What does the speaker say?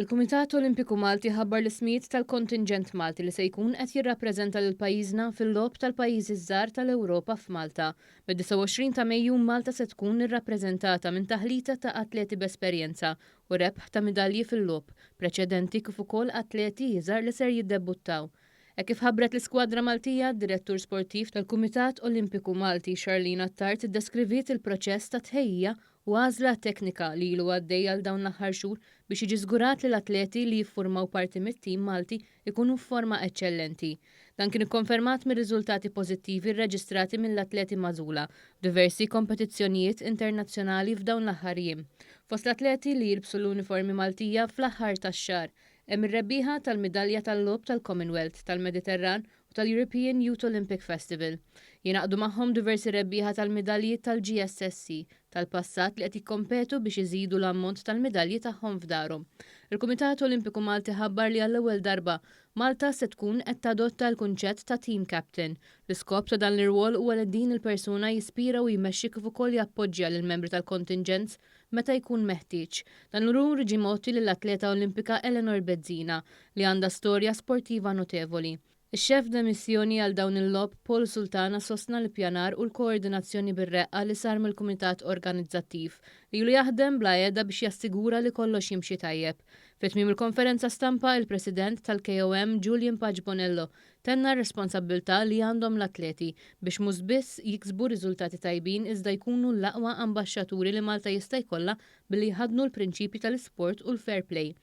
Il-Kumitat Olimpiku Malti ħabbar l-ismijiet tal-kontinġent Malti li se jkun qed jirrappreżenta lil pajjiżna fil-Logħob tal-Pajjiżi ż-Żgħar tal-Ewropa f'Malta. Mid-29 ta' Mejju, Malta se tkun irrappreżentata minn taħlita ta' atleti b'esperjenza u rebħ ta' midalji fil-logħob preċedenti kif ukoll atleti iżgħar li ser jiddebuttaw. Hekk kif ħabbret l-iskwadra Maltija, d-Direttur Sportiv tal-Kumitat Olimpiku Malti Charlene Attard iddeskriviet il-proċess ta' tħejjija u għażla teknika li ilu għaddej għal dawn l-aħħar xhur biex jiġi żgurat li l-atleti li jiffurmaw parti mit-tim Malti ikunu f'forma eċċellenti. Dan kien ikkonfermat mir-riżultati pożittivi rreġistrati mill-atleti magħżula f'diversi kompetizzjonijiet internazzjonali f'dawn l-aħħar jiem. Fost l-atleti li jilbsu l-uniformi Maltija fl-aħħar tax-xahar hemm ir-rebbieħa tal-midalja tal-Logħob tal-Commonwealth, tal-Mediterran u tal-European Youth Olympic Festival. Jingħaqdu magħhom diversi rebbieħa tal-midalji tal-GSSC tal-passat li qed jikkompetu biex iżidu l-ammont tal-midalji tagħhom f'darhom. Il-Kumitat Olimpiku Malti ħabbar li għall-ewwel darba Malta se tkun qed tadotta l-kunċett ta' team captain. L-iskop ta' dan l-irwol huwa li din il-persuna jispira u jmexxi kif ukoll jappoġġja lill-membri tal-kontinġent meta jkun meħtieġ. Dan l-unur ġie mogħti lill-atleta Olimpika Eleanor Bezzina li għandha storja sportiva notevoli. Ix-chef de missjoni għal dawn il-logħob Paul Sultana sostna l-ippjanar u l-koordinazzjoni bir-reqqa li sar mill-kumitat organizzattiv li ilu jaħdem bla heda biex jassigura li kollox jimxi tajjeb. Fi tmiem il-konferenza stampa, il-President tal-KOM Julian Pace Bonello tenna r-responsabbiltà li għandhom l-atleti biex mhux biss jiksbu riżultati tajbin iżda jkunu l-aqwa ambaxxaturi li Malta jista' jkollha billi jħaddnu l-prinċipji tal-isport u l-fair play.